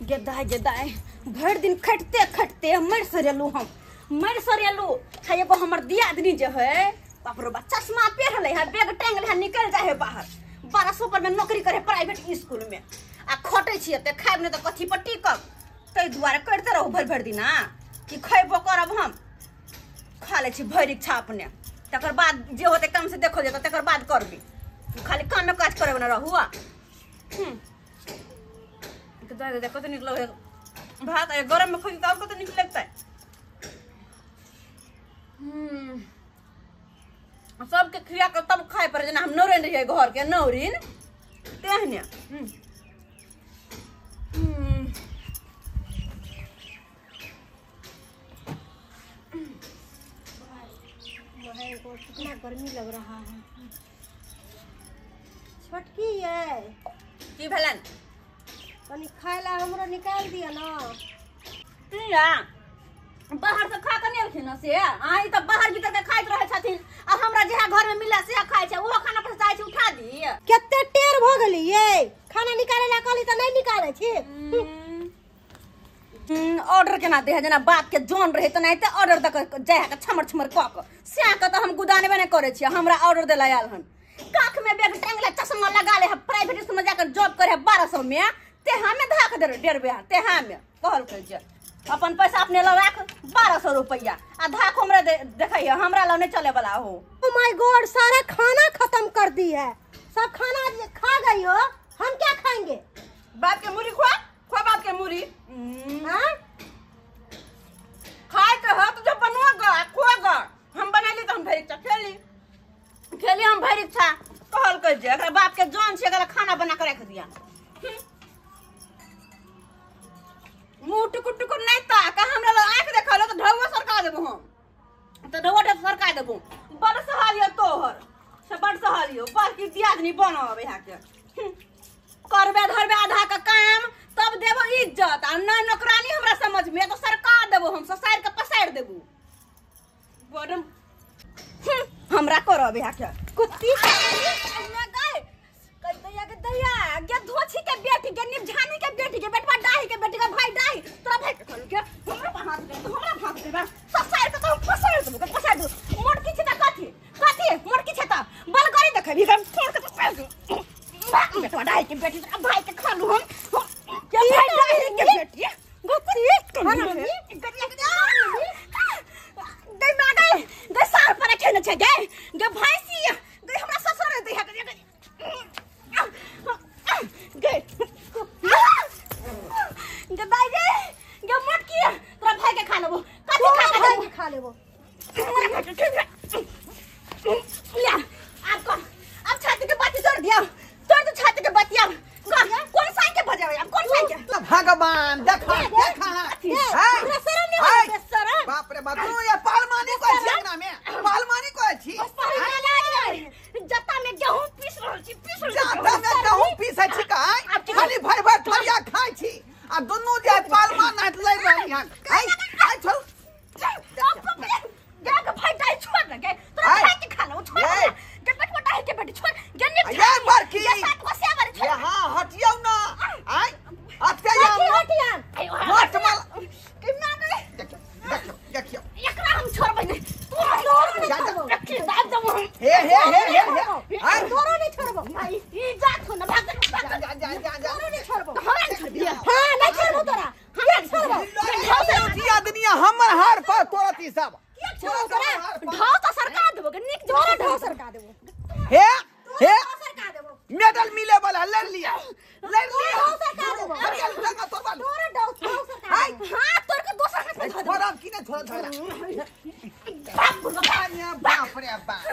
गेदाय गेदाय भरि दिन खटते खटते मरि सरेलू, हम मरि सरेलू। एगो हमर दियादनी जे है बाप रे बा, चश्मा पेहले है, बैग टांगले है, निकल जाए है बाहर। 1200 पर में नौकरी करे प्राइवेट स्कूल में, आ खटै छियै ते खायब नहि तऽ कथी पर टिकब। ताहि दुआरे करिते रहू भरि भरि दिना कि खयबो करब, हम खा लै छी भरि इच्छा अपने, तकर बाद जे होतै काम से देखल जेतै, तकर बाद करबी। खाली कामे काज करे वाला रहू। कते नीक लगै भात, गरम में खोजी तऽ कते नीक लगतै। सबके खिया के तब खाय पड़े, जेना हम नौरिन रहियै घर के नौरिन तेहने। कितना गर्मी लग रहा है। छोटकी है की भेलन, कनी खाय ला हमरो निकाल दिया ना। किया बाहर से खा के नहि एलखिन से? अहाँ तऽ बाहर भीतर के खाइत रहै छथिन, आ हमरा जेहा घर में मिले से खाइ छै, ओहो खाना पर चाहै छै उठा दी। कते टेर भऽ गेली ये, खाना निकाले ला कहली तऽ नहि निकाले छी। ऑर्डर केना दे है, जेना बाप के जौन रहे तेनाहिते ऑर्डर दऽ के जाय के छमर छमर कऽ के सएह के तऽ हम गुदानबे नहि करै छियै। हमरा ऑर्डर देला आयल हन, काख में बैग टांगले चश्मा लगा ले है, प्राइवेट स्कूल में जाकर जॉब करे है 1200 में, तेहा में धाक दे डेढ़ तेहा में कहलकै जे अपन पैसा अपने लग राख 1200 रुपया आ धाक हमरा देखै है, हमरा लग नहि चले वाला हो। ओ my God, सारा खाना खत्म कर दी है, सब खाना खा गई हो, हम क्या खाएंगे? बाप के मुरी खुआ खुआ, बाप के मुरी हां खाए के ह तो जब बनवा ग खुआ ग, हम बनैली त हम भरि इच्छा खेली खेली, हम भरि इच्छा कहलकै जे एकरा बाप के जान छै, एकरा खाना बना के राख दिया। मुँह टुकुर टुकुर नहीं ताक, हमरा लग आँख देखल तो ढौआ सरका देबो हम, तो ढौआ सरका देबो। बड़ सहालियो तोहर से, बड़ सहालियो बड़की दियादनी बनब यहाँ के, करबे धरबे आधा के काम तब देबो इज्जत, आ नहीं नौकरानी हमरा समझ में तो सरका देबो हम, ससारि के पसारि देबो। बड़ हमरा करब यहाँ के कुत्ती दैया गे धोछी के बेटी गे निमझानी के बेटी गे बेटवा डाही के बेटी के भाई डाही तोरा भाई के खोल के हमरा हाथ दे, हमरा हाथ दे ससार के तो हम पसार देबो के पसार दे। मोटकी छै त कथी कथी मोटकी छै त बलगरी देखबी हम छोड़ के पसार दे। बेटवा डाही के बेटी तोरा भाई के खालू हम के भाई डाही के बेटी गोती गई मां गई गई सार पर खेने छै गे गे भैंसी गई हमरा ससुर दे है गे गे दाई गे गे मोटकी तोरा भाई के खा लेबो, कथी खा के भाई के खा लेबो। लिया आप कौन, अब छाती के बाती तोड़ दिया, तोड़ दो छाती के बाती। अब कौन साइन के बजावे, अब कौन साइन के? भगवान देखा देखा हमरा शरम नहीं होय शरम। बाप रे बाप, तू ये पहलवानी कोइ छी अंगना में, पहलवानी कोइ छी? जत्ता में गेहूं पीस रहल छी, पीस रहल छी जत्ता में गेहूं पीसै छी काय? खाली भर भर थरिया खाइ छी आ दुनू जे पहलवान नाच लड़ रहली हन। आई आई छोड़ गे के भाई डाई छोड़ न गे तोरा भाई के खा लो छोड़ गे बेटवा डाई के बेटी छोड़ गे ने ये बड़की ये सात को से बारी छोड़। हां हटियौ ना, आई हटिया हटिया हट माल के ना गए। देखियो देखियो देखियो एकरा हम छोड़बै नै, तोरा छोड़बै नै, दाब देबो हम। हे हे हे हे आई तोरा नहीं छोड़बो, आई ई जात हो ना भाग जा जा जा जा, तोरा नहीं छोड़बो, हमरा नहीं छोड़बी। हां नहीं छोड़बो तोरा, हमरा नहीं छोड़बो। आदमी हमर हार पर तोरत ई सब छोड़ो तोरा ढाव तो सरका देबो के नीक तोरा ढाव सरका देबो। हे हे सरका देबो, मेडल मिले वाला लड़ लिया लड़ लिया, ढाव सरका देबो, तोरा ढाव सरका। हां तोर के दोसर हाथ में धर छोड़ब की नहीं छोड़ धरा बाप रे बाप रे बाप।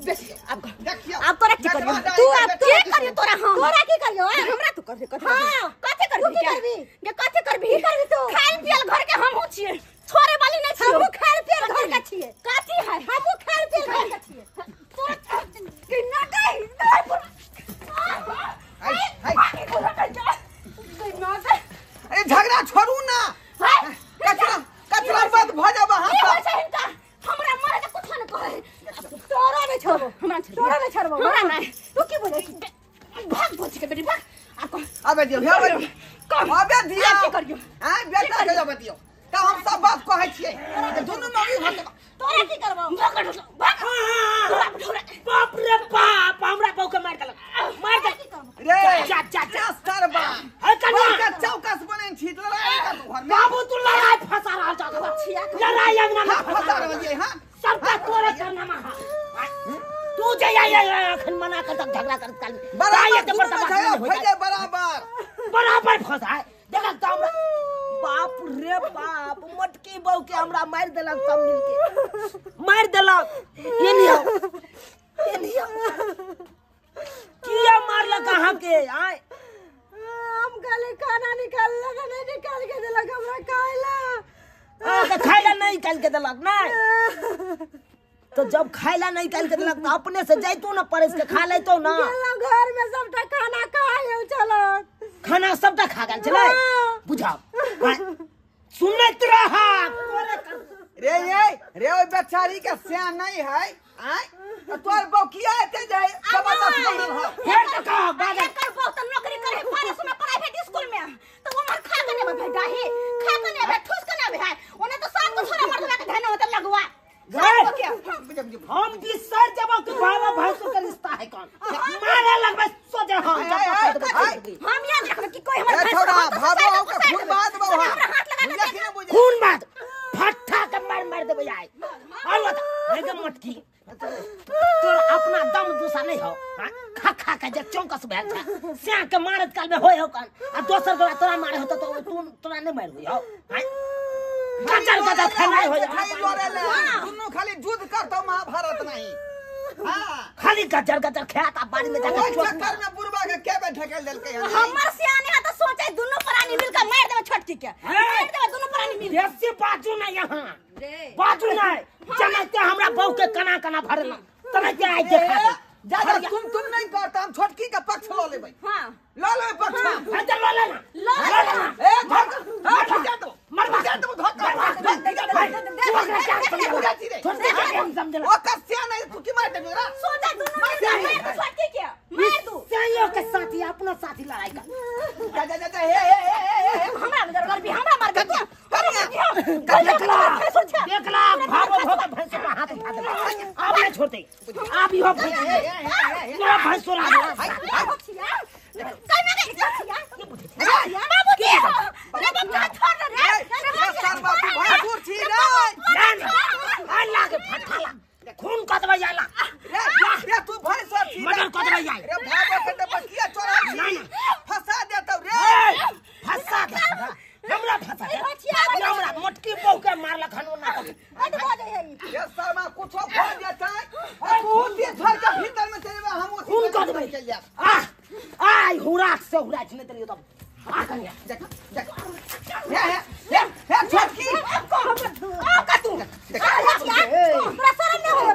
बेसी अब देखियो अब तोरा की करियो तू, अब की करियो तोरा हम, तोरा की करियो हमरा तू करबी कथि? हां कथि करबी करबी गे कथि करबी करबी तू? खाइल पियल घर के हम हो छियै, छोड़े वाली नहीं छियै। हमहू खाइल पियल घर के छियै। कथि है? हमहू खाइल पियल घर के छियै। तोरा के ना गई नहीं पूरा हाय हाय ना गई। अरे झगड़ा छोड़ू ना, कचरा कचरा मत भ जाब की अहाँ होइ छै हिनका? हमरा मरे के कुछ न कहै। तोरा नहीं छोड़बो, हमरा छोड़बो, तोरा नहीं छोड़बो, हमरा नहीं। तू की बोलै छी? भाग भोज के बेटी भाग। अबे दियौ, अबे दियौ। अबे दियौ। करियो हां बेटा के जब दियो त हम सब बात कहै छियै दुनु मौगी घर तोरा की करबो भाग भाग बाप रे बाप हमरा बहू के मार देलक मार देलक रे जा जा जा सरबा है कन्या के चौकस बनेन छी लड़ाई कर घर में बाबू तू लड़ाई फंसा रहल छ लड़ाई अंगना में फंसा रहल छै। हां सबका तोरे करनामा हां तू जे या अखन मना कर तक झगड़ा कर काल बराबर हो जाए बराबर बराबर फंसा देखक त हमरा बाप रे बाप मोटकी बहू के हमरा मार देलक सब मिल के मार देलक एनियो एनियो किया मारलक अहाँ के आय हम खाली खाना निकाललक नहीं निकाल के देलक हमरा खाइला त खाइला नहीं निकाल के देलक नहीं तो जब खाइला नहीं निकाल के देलक त अपने से जैतो ना परस के खा लेतो ना घर में सबटा खाना खा गेल छलक खाना सबटा खा गेल छलै बुझाओ सुनत रहा रे ये रे ओइ बेचारी के सियान नहीं है आय तोर बहू किया एते जाय जबरदस्त बनल हो फेर त कह बाजा एकर बहू त नौकरी करे पारस में प्राइवेट स्कूल में त ओमर खा के ने भाई डाही खा के ने भाई ठुस के ने भाई ओने तो सात को छोरा मर्दवा के धन होत लगवा हम बिसर जब कि बाबा भैंसो के रिश्ता है कौन मारे लगबे सोचे हम हम याद रखब कि कोई हमर भैंस छोरा भाबो के खून बाद बहू हाथ लगा के खून बाद फट्टा के मार मार देबे आइ और बता रे मटकी तोर अपना दम दूसरा नहीं हो खा खा के जे चौकस भेल छ स्या के मारत काल में होय हो कन आ दोसर गोला तोरा मारे हो त तू तोरा नहीं मार होय हो गजर गजर खेनाई हो खाली लड़े ले दुनु खाली युद्ध करतो महाभारत नहीं हां खाली गजर गजर खेत आ बाड़ी में जाके चक्कर में बुढ़वा के के बैठा के देलकै हमर सियाने ह त सोचे दुनु प्राणी मिल के मार देबे छोटकी के मार देबे दुनु प्राणी मिल बेसी बाजू ना यहां बाजू ना जनते हमरा बहू के कना कना भरना तने आई देखा दे ज्यादा तुम नहीं करता हम छोटकी का पक्ष ल लेबै हां ल लेबै पक्ष हां त ल लेना ल लेना ए धक्का हां दो मरवा दे धक्का ओ कस्या नहीं तू की मार दे मेरा सोचा दुनु मार दे छोटकी के मार दू सैयो के साथी अपना साथी लड़ाई कर जा जा जा हे हे हे हमरा मर भी हमरा मार दे देखला देखला भागो भागो भैंस पर हाथ उठा दे आप नहीं छोड़ते आप ही हो भैंस ना भैंस ला खून कतबा जाला रे तू भैंस छी मर्डर कतबा जाए रे भागो के त बकिया चोरा छी फंसा देतौ रे फंसा दे हमरा फंसा दे हमरा मोटकी बहू के मारलक हन ओना तक हट भऽ जाइ है रे शर्मा कुछो भ जेतै आ तू तीर छोड़ के भीतर में चल जेबे हम खून कतबै आ आइ हुराक से हुराक नहि देलियो तब आ कनिया देख देख हे हे हे छोटकी आ का तू तोरा शरम नहीं होय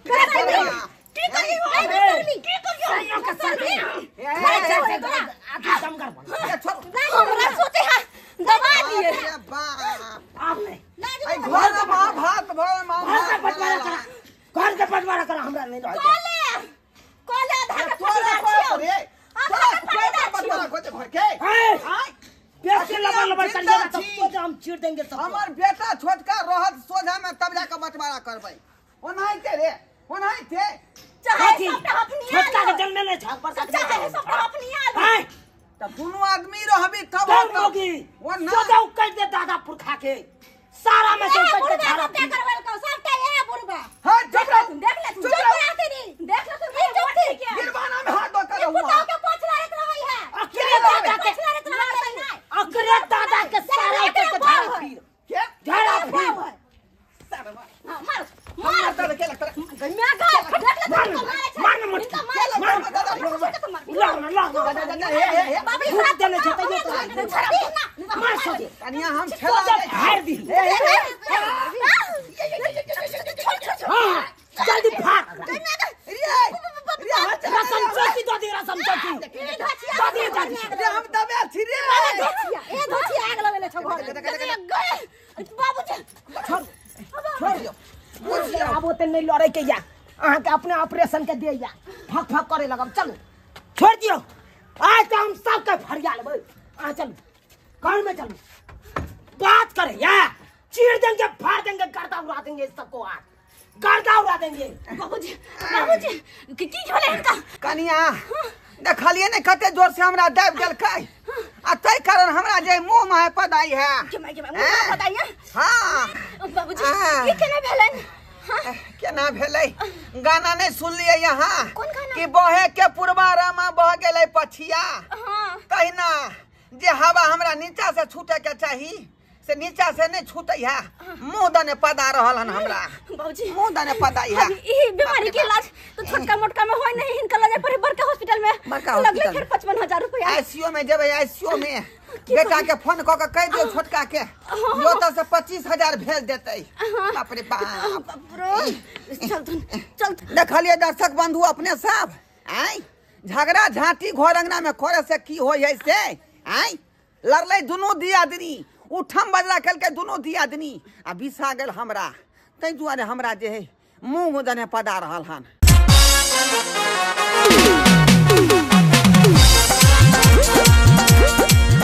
बेशरम की करियो की करियो के साथी आदमी दम कर हमरा सोचे है दबा दिए आप नहीं आई घर में महाभारत भरल घर के बंटवारा करा घर के बंटवारा करा हमरा नहीं रहे कोले कोले आधा के तोरा पटीदार रे तोरा कोई बंटवारा खोजे घर के हां बेसी लबर लबर करिएगा तब तो हम चीर देंगे सब हमर बेटा छोटका रहत सोझा में तब जाके बंटवारा करबै ओनाहिते रे ओनाहिते चाहे सबटा अपनी छोटका के जन्मे नहीं छाक पर चाहे सबटा अपनी आलू हां त दुनु आदमी रहबी तब होगी सोझा उकल दे दादा पुरखा के सारा में से उकल के झाड़ा क्या करवल को सबटा ए बुढ़बा हां चुप रह देख ले चुप रह देख ले तू चुप थी क्या गिरवाना में हाथ धो कर पुताव के पोछ लारत रहै है अकरे दादा के पोछ लारत रहै है अकरे दादा के सारा उकल के झाड़ा फिर के झाड़ा फिर सरवा हां मार मार तर के लगता गन्या का देख ले तू मारे मार मत मार ला ला ला हे हे हे बाबी खूब देने छे तैयो तो मार सोचे कनिया हम खेला फाड़ दी हां जल्दी फाड़ रे रे रसम चौकी दो दे रसम चौकी दो दे जल्दी रे हम दबे छी रे ए धोछिया आग लगेले छौ घर बाबूजी छोड़ छोड़ दियो आब ओते नहीं लड़े के या अहाँ के अपने ऑपरेशन के दे या फक फक करे लगब। चलू छोड़ दियो, आज तो हम सबके फरिया लेबै। अहाँ चलू। घर में चलू बात करे या चीर देंगे फाड़ देंगे गर्दा उड़ा देंगे इस सबको आज गर्दा उड़ा देंगे। बाबूजी बाबूजी की भेलै हिनका? कनिया देखलिए ने कते जोर से हमरा दाबि देलकै आ तै कारण हमरा जे मुंह में पदाई है। के my मुंह पदाई है? हां बाबूजी की केना भेलै? हाँ? केना भेलै? गाना नहीं सुनलिए यहाँ कौन गाना? कि बहे के पुरबा रामा बह गेलै पछिया। हाँ। तहिना जे हवा हमरा नीचा से छूटे के चाही से नीचा से नहीं छूटे है, मुंह दने पदा रहल हन हमरा। बाबूजी मुंह दने पदाई है। ई बीमारी के इलाज तो छोटका मोटका में होय नहीं, हिनका लगे पड़े बड़का हॉस्पिटल में लगले फिर 55,000 रुपया। आईसीयू में जेबै, आईसीयू में बेटा के फोन क के कह दियो छोटका के यो त से 25,000 भेज देतै। बाप रे बाप चल चल। देखलिए दर्शक बंधु अपने सब आय झगड़ा झांटी घर अंगना में करे से की होय है से आय लड़ले दुनू दियादनी उठम बजरा कलके दुनू दियादनी आ बिसा गेल हमरा तै दुआरे हमरा जे है मुंह दने पदा रहल हन।